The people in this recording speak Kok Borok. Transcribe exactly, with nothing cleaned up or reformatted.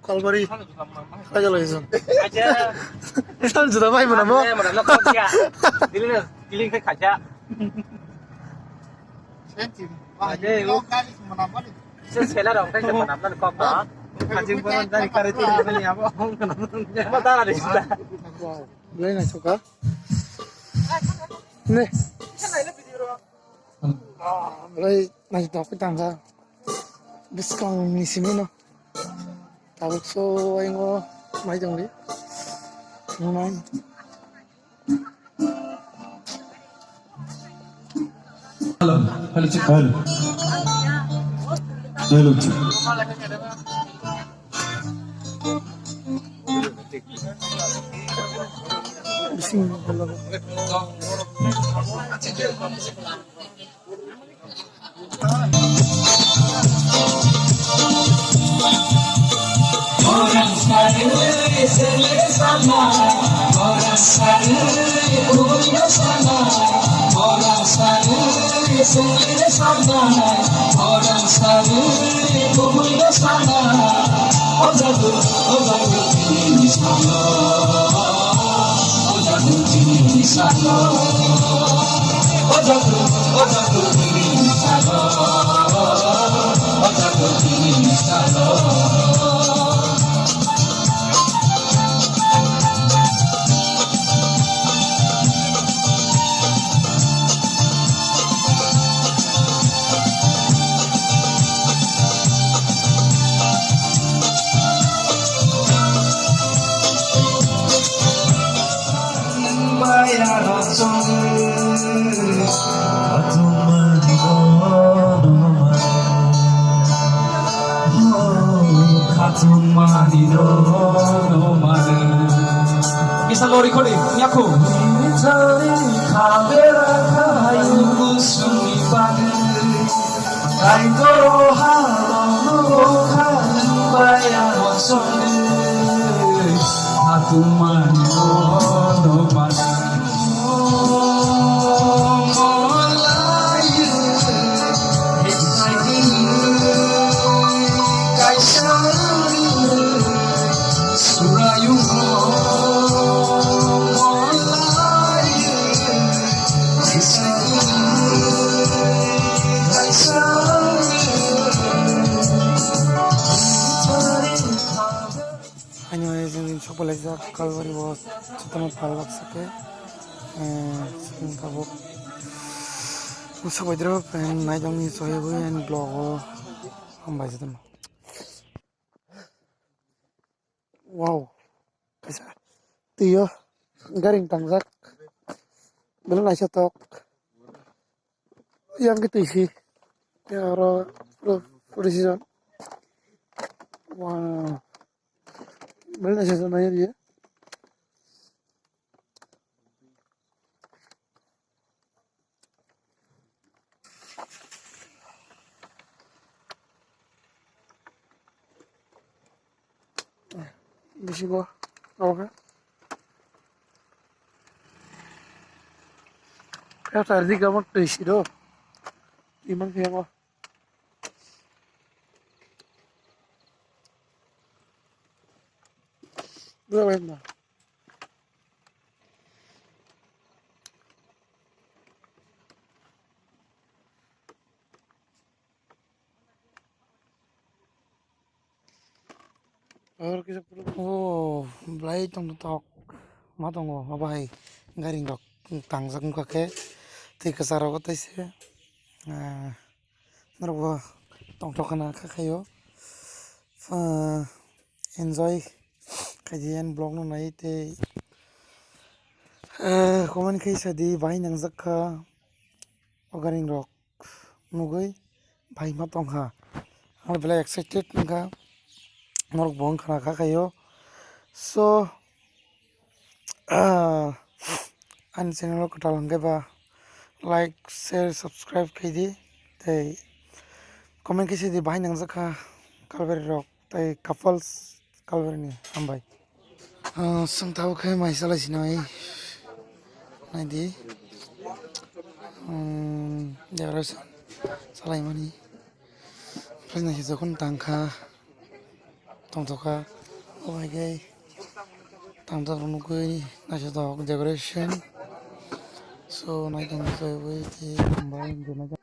Kalbari. Kaya lagi sun. San juta bai mana mo? Dili na, dili kai kaja. Ade, lo kali mana mana. Se sela rong kai mana mana kok ba. Kajing pon dari kare ti mana ya bo. Mo dara de sita. Wow. Belai naisok ha. Ne. Belai naisok tangkha. Bwskang ni simi no. Tabuk so aingo mai tongdi. Nunai. Hello, hello, check, hello. Hello, check. Bismillah. Kisa lori khoni, nyaku. Haino hai chwng sokpalaijak Kalbari o chwtama phalbak sakhe, eh, chwng tabuk sabaidrop and naitokni soyagwi and vlog o hambai jatama. Wow, kaisa twi o garing tangjak, belai naisok tok. Yang ke twi si. Yang aro pura, pura season. Wow. Belai naisok nai ya. Bisi bo, oke. Kaya tadi kamu tuh isi do, iman kaya mo. Dua lain dah. O belai tong tok ma tongo, obo hai garing rok tangjak wngkha khe twi kwcharo tei se norok bo tongthok khna kha khaio enjoy khaidi ani vlog no nai tei comment khai sadi bahai nangjak kha o garing rok nugwi. Bai ma tongkha. Ang belai excited wngkha. Norok bo wngkha na kha khaio. So, ah, ani channel o kwtal hwnkhe ba like, share, subscribe khaidi. Tei comment khe sidi bahai nangjak kha Kalbari rok. Tei couples Kalbari ni hambai. Ah, chwng tabuk khe mai chalai sinai. Naidi. Hmm, decoration chalai mani. Phai nai se jokhon tangkha. Tongthokha. Obo hai khe tangjak rok nugwi naithotok decoration. So naithotok khe bai khe hambai.